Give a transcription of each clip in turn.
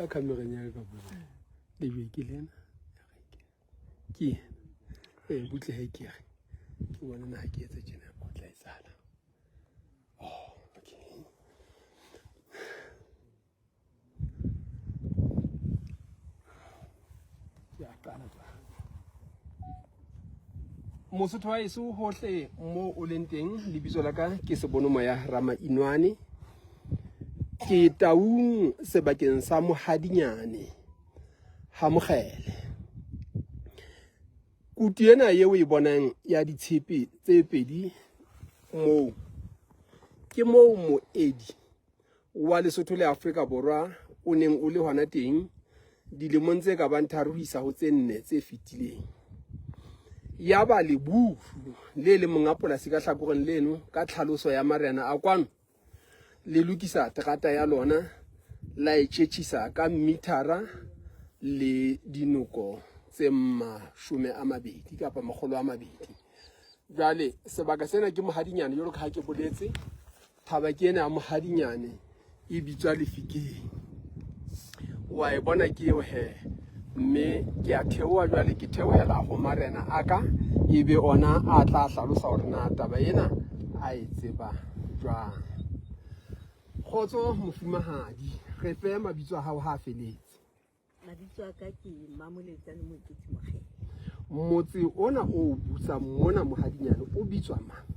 Ka kamereng ya ka bua. Lejwe ke lena. Ke ena. Ee, butle he ke re. Ke bona na ha ke etsa tjena o tla etsahala. Oh, okay. Ke a qala jwale. Mosotho wa eso hohle mo o leng teng, lebitso la ka ke Sebonomoya Ramainwane. Ke Taung sebakeng sa Mohadinyane ha Mokgele. Kutu ena eo o e bonang ya ditshepe tse pedi moo ke moo moedi wa Lesotho le Afrika Borwa o neng o le hona teng dilemong tse ka bang 3 ho isa ho tse 4 tse fetileng. Yaba Leburu le leng monga polasi ka hlakoreng leno ka tlhaloso ya marena a kwano le lokisa terata ya lona la e tjhetjhisa ka mithara le dinoko tse 20 kapa 200. Jwale sebaka sena ke Mohadinyane jwalo ka ha ke boletse. Thaba ke ena ya Mohadinyane e bitswa Lefikeng. Wa e bona ke eo he. Mme ke a theoha jwale, ke theohela ho marena a ka, ebe ona a tla hlalosa hore na taba ena a e tseba jwang. Kgotso mofumahadi, re fe mabitso a hao ha a feletse. Mabitso a ka ke Mmamoletsane Moketsi Mokgele. Motse ona o busang mona Mohadinyane o bitswa mang?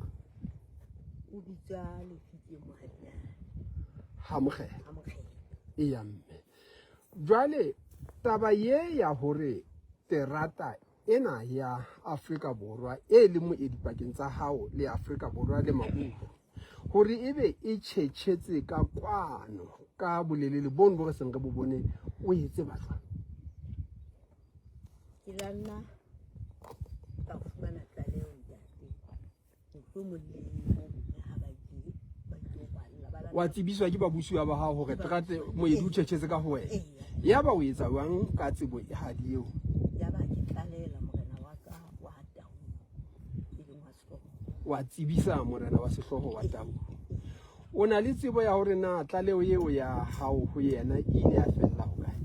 O bitswa Lefikeng Mohadinyane. Ha Mokgele. Ha Mokgele. Eya mme. Jwale taba ye ya hore terata ena ya Afrika Borwa e leng moedi pakeng tsa hao le Afrika Borwa le Maburu hore ebe e tjhetjhetse ka kwano ka bolelele bono bo re seng re bo bone, o e tseba jwang? Ke la nna ka fumana tlaleho ntate, mohlomong le bomme ha ba ile ba ilo balla ba Wa tsebiswa ke babusiwa ba hao hore terate moedi o tjhetjhetse ka ho wena. Yaba o etsa jwang ka tsebo e hadi eo? Yaba ke tlalehela morena wa ka wa Taung, e leng wa sehlooho. Wa tsebisa morena wa sehlooho wa Taung. O na le tsebo ya hore na tlaleho eo ya hao ho yena e ile ya fella hokae?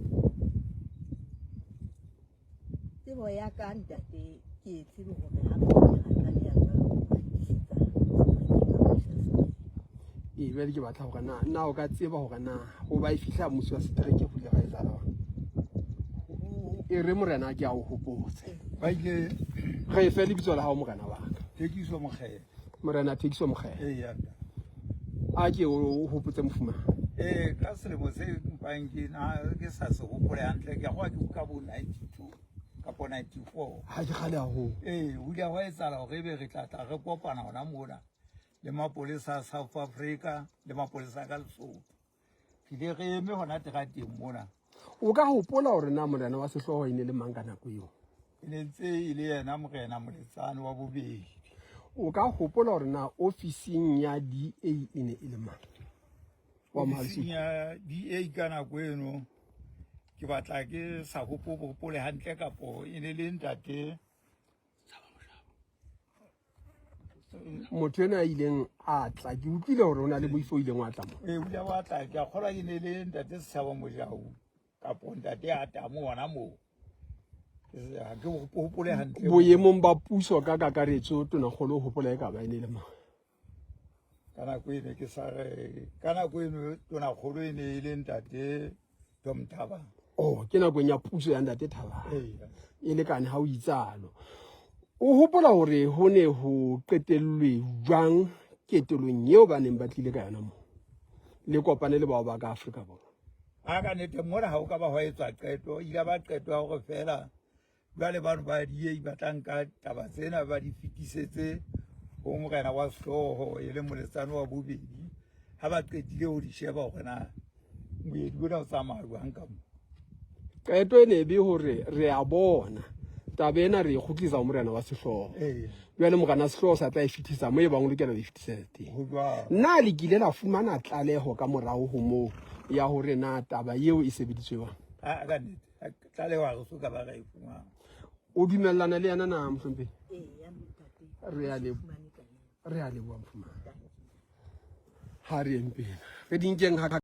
Tsebo ya ka ntate, ke e tsebe hore ha re ra tlaleha jwalo, ra tiisetsa Ee, jwale ke batla hore na na o ka tseba hore na ho ba e fihla mmuso wa setereke ho ile ga etsahala jwang? E re morena ke a o hopotse. Ba ile Re fe lebitso la hao morena wa ka. Thekiso Mokgele. Morena Thekiso Mokgele. Ee, ntate. A ke o hopotse mofumahadi. Ee, ka selemo se mpang ke na ke sa se hopole hantle, ke a goa ke ka bo 92 kapo 94. Ha ke kgale haholo. Ee, ho ile hwa etsahala hore ebe re tla tla re kopana hona mona le mapolesa a South Africa le mapolesa a ka Lesotho. Re ile re eme hona terateng mona. O ka hopola hore na morena wa sehlooho e ne le mang ka nako eo? E ne ntse e le yena morena Moletsane wa bobedi. O ka hopola hore na ofising ya DA e ne e le mang? Wa Ofising ya DA ka nako eno ke batla ke sa hopole hantle kapo e ne le ntate Motho ena a ileng a tla, ke utlwile hore o na le moifo o ileng wa tla mo. Ee, o ile wa tla, ke a kgolwa ke ne le ntate Setshaba Mojau kapo ntate Atamo hona moo. Ha ke hopole hantle. Boemong ba puso ka kakaretso, tonakgolo o hopola e ka ba e ne le mang? Ka nako eno ke sa re, ka nako eno tonakgolo e ne e le ntate Tom Thabang. Oh, ke nakong ya puso ya ntate Thabang. Ee. E lekane ha o itsalo. O hopola hore ho ne ho qetellwe jwang ketelong eo ba neng ba tlile ka yona moo? Le kopane le bao ba ka Afrika Borwa. Ha ka nnete mona ha o ka ba hwa etswa qeto, ile ba qeto ya hore feela jwale bano ba DA ba tla nka taba tsena ba di fetisetse ho morena wa sehlooho e leng Moletsane wa bobedi, ha ba qetile ho di sheba hore na moedi ona o tsamaya jwang ka moo. Qeto e ne be hore re a bona taba ena re e kgutlisa ho morena wa sehlooho. Jwale morena wa sehlooho sa tla e fetisa mo e bang o lokela ho e fetisetsa teng. Ho jwalo. Na le kile la fumana tlaleho ka morao ho moo ya hore na taba eo e sebeditswe jwang? Ha ka nnete tlaleho ha re so ka ba ra e fumana. O dumellana le yena na mohlomphehi? Ee, ntate. Re a leboha. Re a leboha mofumahadi. Ha re yeng pele. Re di nkeng ha.